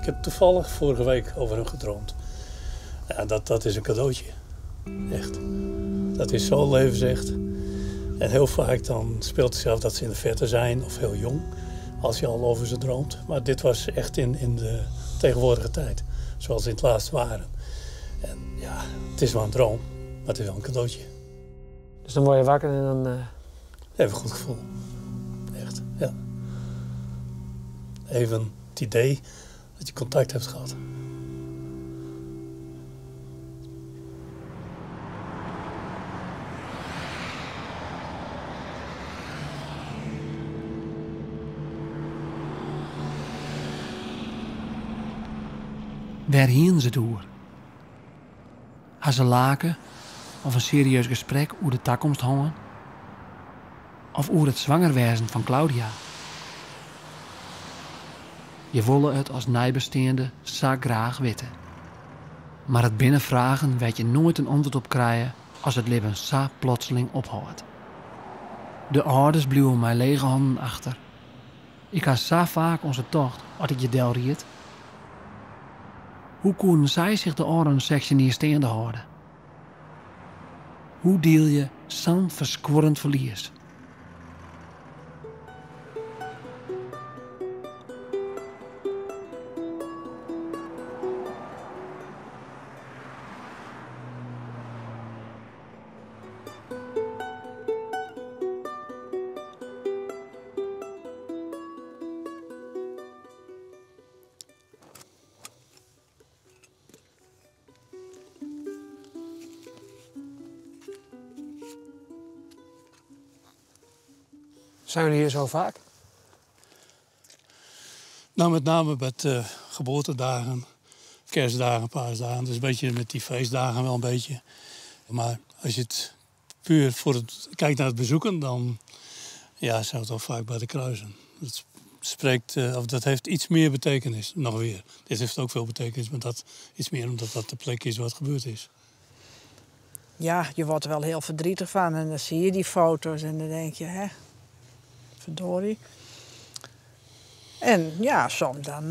Ik heb toevallig vorige week over hun gedroomd. Ja, dat is een cadeautje. Echt. Dat is zo levensecht. En heel vaak dan speelt het zich af dat ze in de verte zijn of heel jong. Als je al over ze droomt. Maar dit was echt in de tegenwoordige tijd. Zoals ze in het laatst waren. En ja, het is wel een droom, maar het is wel een cadeautje. Dus dan word je wakker en dan Even een goed gevoel. Echt, ja. Even het idee dat je contact hebt gehad. Wêr hienen se it oer? Ha se lake of in serieus gesprek oer de takomst hân? Of oer it swanger wêzen fan Claudia? Je wolle it as neibesteande sa graach witte. Mar it binne fragen wêr't je noait in antwurd op krije as it libben sa plotseling ophâldt. De âlders bliuwe mei lege hannen achter. Ik ha sa faak oan se tocht as ik hjir delried. Hoe koenen sy sich de ôfrûne 16 jier steande hâlde? Hoe diel je sa'n ferskuorrend ferlies? Zijn jullie hier zo vaak? Met name met geboortedagen, kerstdagen, paasdagen. Dus een beetje met die feestdagen wel een beetje. Maar als je het puur voor het kijkt naar het bezoeken, dan zijn we toch vaak bij de kruisen. Dat spreekt, of dat heeft iets meer betekenis, nog weer. Dit heeft ook veel betekenis, maar dat iets meer omdat dat de plek is waar het gebeurd is. Ja, je wordt er wel heel verdrietig van en dan zie je die foto's en dan denk je, hè, verdorie. En soms dan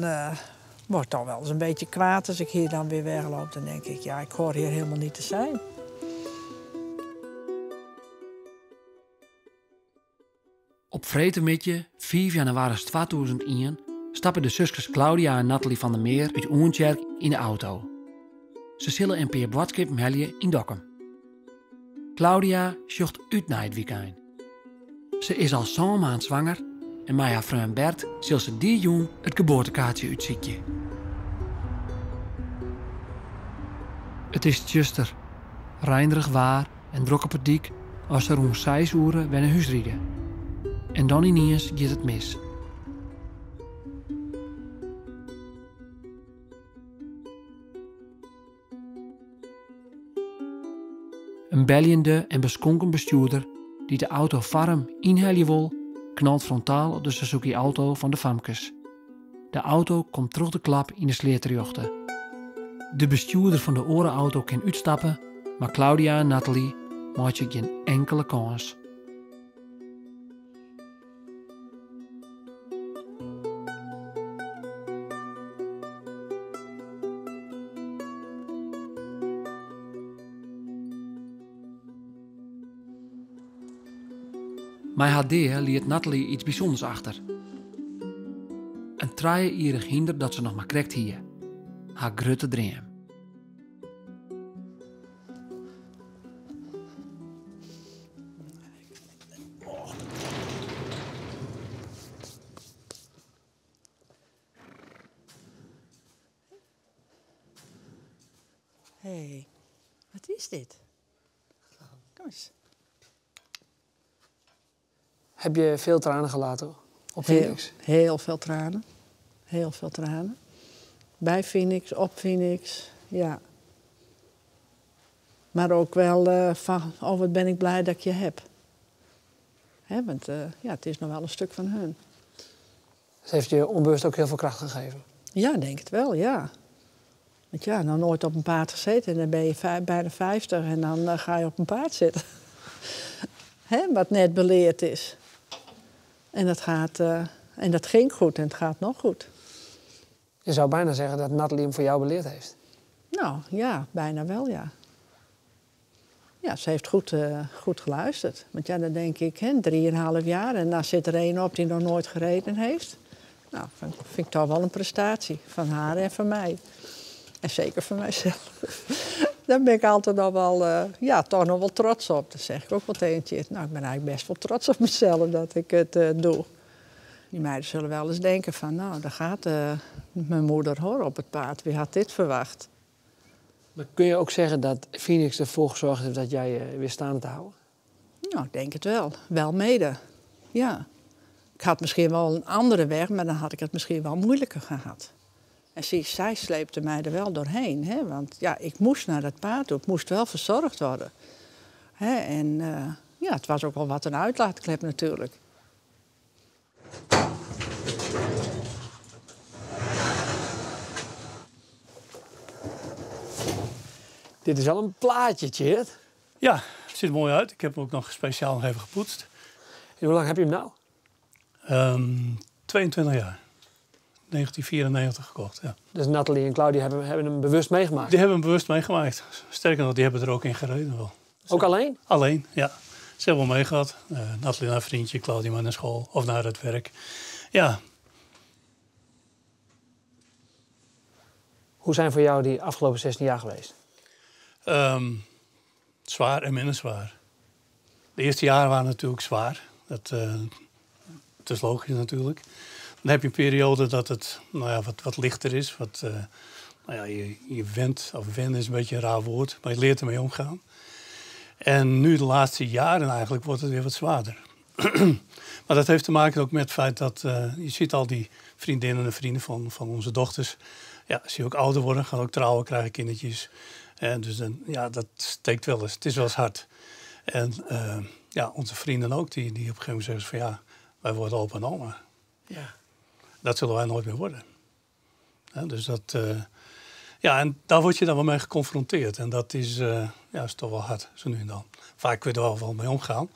word ik dan wel eens een beetje kwaad als ik hier dan weer wegloop. Dan denk ik, ja, ik hoor hier helemaal niet te zijn. Op freedtemiddei, 5 januari 2001, stappen de zuskes Claudia en Nathalie van der Meer uit Oentsjerk in de auto. Ze zullen een paar boodskappen heljen in Dokkum. Claudia zocht uit naar het weekend. Ze is al zo'n maand zwanger en met haar vriend Bert zal ze die jong het geboortekaartje uitzieken. Het is tjuster, reinderig waar en druk op het dik als ze rond 6 uur weer naar huis rijden. En dan ineens gaat het mis. Een beljende en beskonken bestuurder die de auto farm inheljen wil, knalt frontaal op de Suzuki auto van de famkes. De auto komt terug de klap in de sleer terjochte. De bestuurder van de orenauto kan uitstappen, maar Claudia en Nathalie maken geen enkele kans. Maar haar dea liet Nathalie iets bijzonders achter. Een traaierig hinder dat ze nog maar krekt hier. Haar grote droom. Hé, hey, wat is dit? Kom eens. Heb je veel tranen gelaten op Heel, Phoenix? heel veel tranen. Heel veel tranen. Bij Phoenix, op Phoenix, ja. Maar ook wel van, oh, wat ben ik blij dat ik je heb. Hè, want het is nog wel een stuk van hun. Het heeft je onbewust ook heel veel kracht gegeven? Ja, denk het wel, ja. Want nog nooit op een paard gezeten en dan ben je bijna 50 en dan ga je op een paard zitten. Hè, wat net beleerd is. En dat ging goed en het gaat nog goed. Je zou bijna zeggen dat Nathalie hem voor jou beleerd heeft. Nou ja, bijna wel ja. Ja, ze heeft goed, goed geluisterd. Want ja, dan denk ik, hè, 3,5 jaar en daar zit er één op die nog nooit gereden heeft. Nou, vind ik toch wel een prestatie van haar en van mij. En zeker van mijzelf. Daar ben ik altijd nog wel, ja, toch nog wel trots op. Dat zeg ik ook wel tegen Tjeerd. Nou, ik ben eigenlijk best wel trots op mezelf dat ik het doe. Die meiden zullen wel eens denken van, nou, daar gaat mijn moeder hoor op het paard. Wie had dit verwacht? Maar kun je ook zeggen dat Phoenix ervoor gezorgd heeft dat jij je weer staande te houden? Nou, ik denk het wel. Wel mede, ja. Ik had misschien wel een andere weg, maar dan had ik het misschien wel moeilijker gehad. En zie, zij sleepte mij er wel doorheen. Hè? Want ja, ik moest naar dat paard toe. Ik moest wel verzorgd worden. Hè? En ja, het was ook wel wat een uitlaatklep natuurlijk. Dit is wel een plaatje, Tjeerd. Ja, het ziet er mooi uit. Ik heb hem ook nog speciaal nog even gepoetst. En hoe lang heb je hem nou? 22 jaar. 1994 gekocht, ja. Dus Nathalie en Claudia hebben hem bewust meegemaakt? Die hebben hem bewust meegemaakt. Sterker nog, die hebben er ook in gereden wel. Ook alleen? Alleen, ja. Ze hebben wel meegehad. Nathalie naar haar vriendje, Claudia maar naar school of naar het werk. Ja. Hoe zijn voor jou die afgelopen 16 jaar geweest? Zwaar en minder zwaar. De eerste jaren waren natuurlijk zwaar. Dat is logisch natuurlijk. Dan heb je een periode dat het, nou ja, wat lichter is. Wat, nou ja, je went, of wennen is een beetje een raar woord, maar je leert ermee omgaan. En nu de laatste jaren eigenlijk wordt het weer wat zwaarder. Maar dat heeft te maken ook met het feit dat je ziet al die vriendinnen en vrienden van onze dochters. Ja, zie je ook ouder worden, gaan ook trouwen, krijgen kindertjes. En dus dan, ja, dat steekt wel eens. Het is wel eens hard. En ja, onze vrienden ook, die op een gegeven moment zeggen van ja, wij worden opa en oma. Ja. Dat zullen wij nooit meer worden. Ja, dus dat, ja, en daar word je dan wel mee geconfronteerd. En dat is, ja, is toch wel hard, zo nu en dan. Vaak kun je er wel mee omgaan.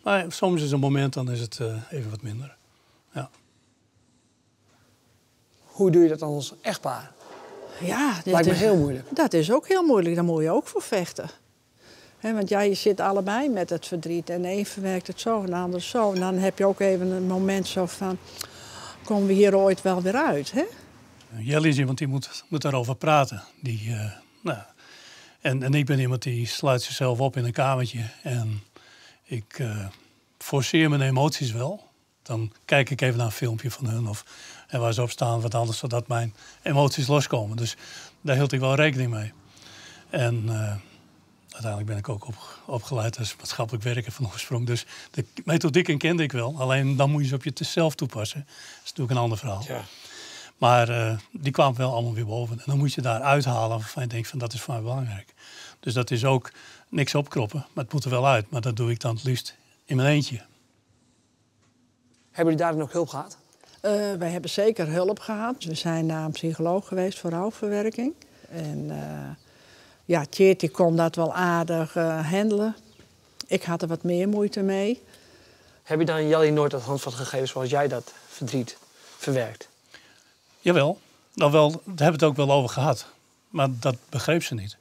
Maar soms is een moment, dan is het even wat minder. Ja. Hoe doe je dat dan als echtpaar? Ja, dit Lijkt me is heel moeilijk. Dat is ook heel moeilijk, daar moet je ook voor vechten. Hè, want ja, je zit allebei met het verdriet. En de een verwerkt het zo en de ander zo. En dan heb je ook even een moment zo van, komen we hier ooit wel weer uit, hè? Jelly is iemand die moet daarover praten. En ik ben iemand die sluit zichzelf op in een kamertje. En ik forceer mijn emoties wel. Dan kijk ik even naar een filmpje van hun of, en waar ze op staan, wat anders, zodat mijn emoties loskomen. Dus daar hield ik wel rekening mee. En uiteindelijk ben ik ook opgeleid als maatschappelijk werker van oorsprong. Dus de methodieken kende ik wel. Alleen dan moet je ze op jezelf toepassen. Dat is natuurlijk een ander verhaal. Ja. Maar die kwamen wel allemaal weer boven. En dan moet je daar uithalen waarvan je denkt van dat is voor mij belangrijk. Dus dat is ook niks opkroppen, maar het moet er wel uit. Maar dat doe ik dan het liefst in mijn eentje. Hebben jullie daar nog hulp gehad? Wij hebben zeker hulp gehad. We zijn naar een psycholoog geweest voor rouwverwerking. En ja, Tjeerd die kon dat wel aardig handelen. Ik had er wat meer moeite mee. Heb je dan Jelly nooit dat handvat gegeven zoals jij dat verdriet verwerkt? Jawel, nou wel, daar hebben we het ook wel over gehad. Maar dat begreep ze niet.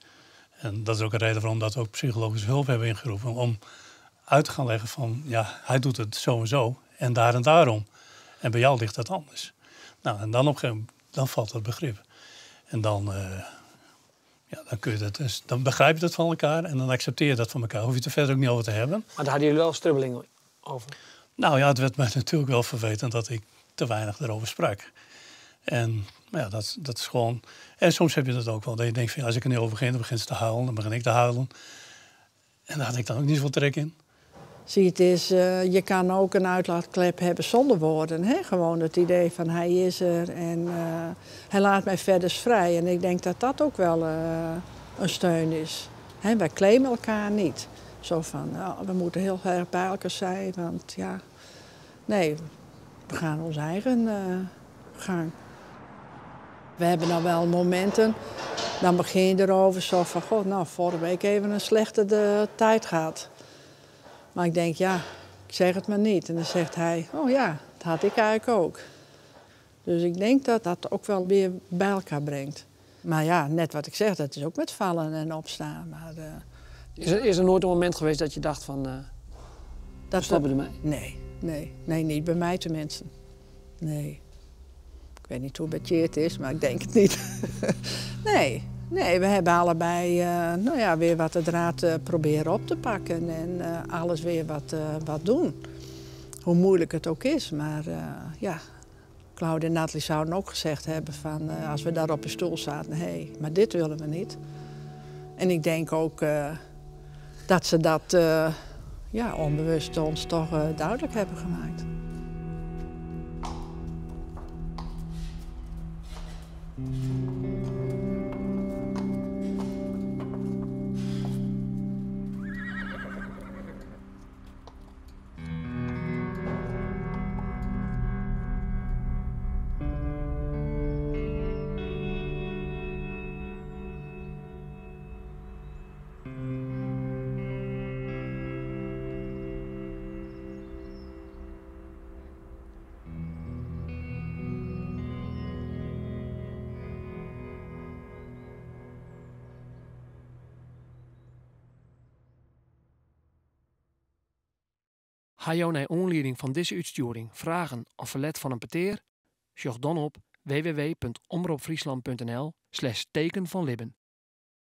En dat is ook een reden waarom dat we ook psychologische hulp hebben ingeroepen. Om uit te gaan leggen van, ja, hij doet het zo en zo en daar en daarom. En bij jou ligt dat anders. Nou, en dan op een gegeven moment, dan valt dat begrip. En dan, ja, dan kun je dat dus, dan begrijp je dat van elkaar en dan accepteer je dat van elkaar. Hoef je het er verder ook niet over te hebben. Maar daar hadden jullie wel strubbelingen over? Nou ja, het werd mij natuurlijk wel verweten dat ik te weinig erover sprak. En maar ja, dat is gewoon... En soms heb je dat ook wel. Dat je denkt van, ja, als ik er nu over begin, dan begint ze te huilen. Dan begin ik te huilen. En daar had ik dan ook niet zoveel trek in. Zie, het is, je kan ook een uitlaatklep hebben zonder woorden. Hè? Gewoon het idee van hij is er en hij laat mij verder vrij. En ik denk dat dat ook wel een steun is. Hè? Wij claimen elkaar niet. Zo van, nou, we moeten heel erg bij elkaar zijn, want ja... Nee, we gaan onze eigen gang. We hebben dan wel momenten, dan begin je erover zo van... God, nou, vorige week even een slechte tijd gehad. Maar ik denk, ja, ik zeg het maar niet. En dan zegt hij, oh ja, dat had ik eigenlijk ook. Dus ik denk dat dat ook wel weer bij elkaar brengt. Maar ja, net wat ik zeg, dat is ook met vallen en opstaan. Maar, Is er nooit een moment geweest dat je dacht van, dat stoppen ermee? Nee, nee, nee, niet bij mij tenminste. Nee. Ik weet niet hoe het bij Tjeerd is, maar ik denk het niet. Nee, nee, we hebben allebei weer wat de draad proberen op te pakken en alles weer wat doen. Hoe moeilijk het ook is, maar ja, Claudia en Nathalie zouden ook gezegd hebben van, als we daar op een stoel zaten, hé, hey, maar dit willen we niet. En ik denk ook dat ze dat onbewust ons toch duidelijk hebben gemaakt. Ha jo nei oanlieding fan dizze útstjoering fragen of ferlet fan in petear? Sjoch dan op w w w punt omrop fryslân punt n l slash teken fan libben.